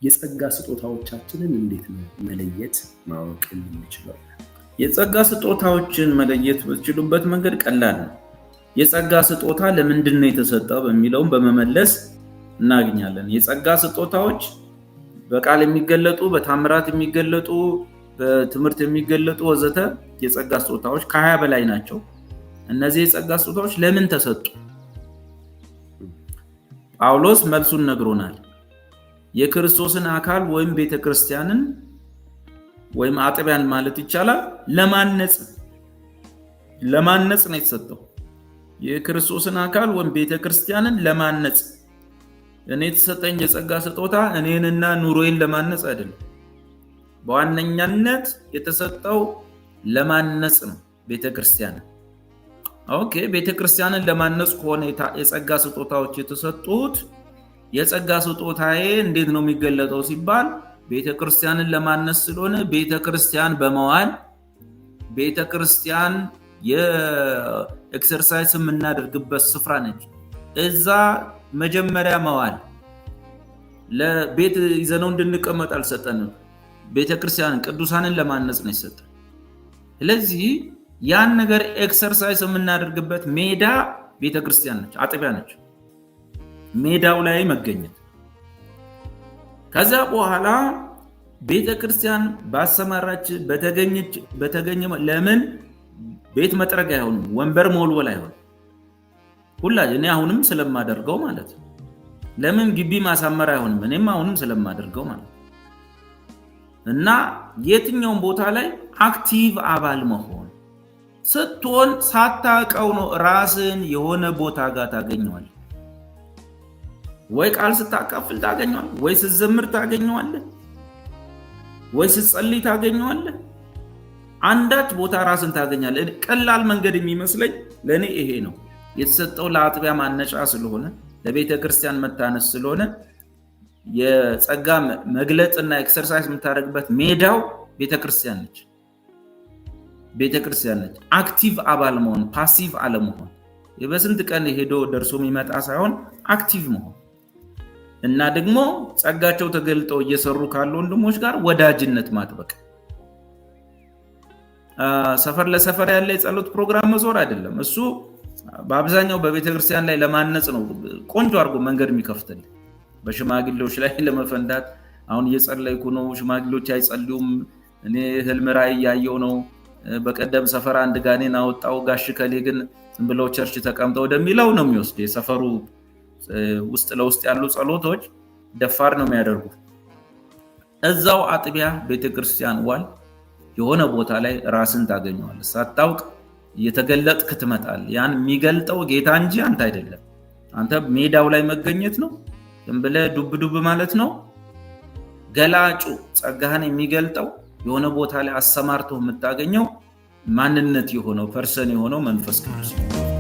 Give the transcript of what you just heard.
የጸጋ ስጦታዎቻችንን እንዴት ነው መለየት ማወቅ የምንችለው? የጸጋ ስጦታዎችን መለየት በችሉበት መንገድ ቀላል ነው። የጸጋ ስጦታ ለምንድን ነው የተሰጠው በሚለውም በመመለስ እናገኛለን። የጸጋ ስጦታዎች በቃል የሚገለጡ፣ በታምራት የሚገለጡ፣ በትምህርት የሚገለጡ ወዘተ የጸጋ ስጦታዎች ከ20 በላይ ናቸው። እነዚህ የጸጋ ስጦታዎች ለምን ተሰጡ? ጳውሎስ መልሱን ነግሮናል። የክርስቶስን አካል ወይም ቤተክርስቲያንን ወይም አጥቢያን ማለት ይቻላል ለማነጽ ነው የተሰጠው። የክርስቶስን አካል ወይም ቤተክርስቲያንን ለማነጽ። እኔ የተሰጠኝ የጸጋ ስጦታ እኔንና ኑሮዬን ለማነጽ አይደለም። በዋነኛነት የተሰጠው ለማነጽ ነው ቤተክርስቲያንን። Okay፣ ቤተክርስቲያንን ለማነጽ ከሆነ የጸጋ ስጦታዎች የተሰጡት፣ የጸጋ ስጦታዬ እንዴት ነው የሚገለጠው ሲባል ቤተክርስቲያንን ለማነጽ ስለሆነ ቤተክርስቲያን በመዋል፣ ቤተክርስቲያን የ exercise የምናደርግበት ስፍራ ነች። እዛ መጀመሪያ መዋል። ለቤት ይዘነው እንድንቀመጥ አልሰጠንም። ቤተክርስቲያንን ቅዱሳንን ለማነጽ ነው የሰጠን። ስለዚህ ያን ነገር exercise የምናደርግበት ሜዳ ቤተክርስቲያን ነች፣ አጥቢያ ነች። ሜዳው ላይ መገኘት፣ ከዛ በኋላ ቤተክርስቲያን ባሰማራች በተገኘች በተገኘ ለምን ቤት መጥረግ አይሆንም፣ ወንበር መወልወል አይሆንም። ሁላ እኔ አሁንም ስለማደርገው ማለት ነው። ለምን ግቢ ማሳመር አይሆንም፣ እኔም አሁንም ስለማደርገው ማለት ነው። እና የትኛውም ቦታ ላይ active አባል መሆን ስትሆን ሳታውቀው ነው ራስን የሆነ ቦታ ጋር ታገኘዋለህ። ወይ ቃል ስታካፍል ታገኘዋለህ፣ ወይ ስትዘምር ታገኘዋለህ፣ ወይ ስትጸልይ ታገኘዋለህ። አንዳች ቦታ ራስን ታገኛለህ። ቀላል መንገድ የሚመስለኝ ለእኔ ይሄ ነው። የተሰጠው ለአጥቢያ ማነጫ ስለሆነ፣ ለቤተ ክርስቲያን መታነስ ስለሆነ፣ የጸጋ መግለጥና exercise የምታደርግበት ሜዳው ቤተክርስቲያን ነች። ቤተክርስቲያን ነች። Active አባል መሆን፣ passive አለመሆን፣ በስንት ቀን ሄዶ ደርሶ የሚመጣ ሳይሆን active መሆን እና ደግሞ ጸጋቸው ተገልጠው እየሰሩ ካሉ ወንድሞች ጋር ወዳጅነት ማጥበቅ። ሰፈር ለሰፈር ያለ የጸሎት ፕሮግራም መዞር አይደለም። እሱ በአብዛኛው በቤተክርስቲያን ላይ ለማነጽ ነው ቆንጆ አድርጎ መንገድ የሚከፍትልህ። በሽማግሌዎች ላይ ለመፈንዳት አሁን እየጸለይኩ ነው፣ ሽማግሌዎች አይጸልዩም፣ እኔ ህልም ራእይ እያየሁ ነው፣ በቀደም ሰፈር አንድ ጋኔን አወጣው፣ ጋሽ ከሌ ግን ዝም ብለው church ተቀምጠው ወደሚለው ነው የሚወስድ። የሰፈሩ ውስጥ ለውስጥ ያሉ ጸሎቶች ደፋር ነው የሚያደርጉ። እዛው አጥቢያ ቤተክርስቲያን ዋል፣ የሆነ ቦታ ላይ ራስን ታገኘዋለህ። ሳታውቅ እየተገለጥክ ትመጣለህ። ያን የሚገልጠው ጌታ እንጂ አንተ አይደለም። አንተ ሜዳው ላይ መገኘት ነው፣ ዝም ብለህ ዱብ ዱብ ማለት ነው። ገላጩ ጸጋህን የሚገልጠው የሆነ ቦታ ላይ አሰማርቶ የምታገኘው ማንነት የሆነው person የሆነው መንፈስ ቅዱስ ነው።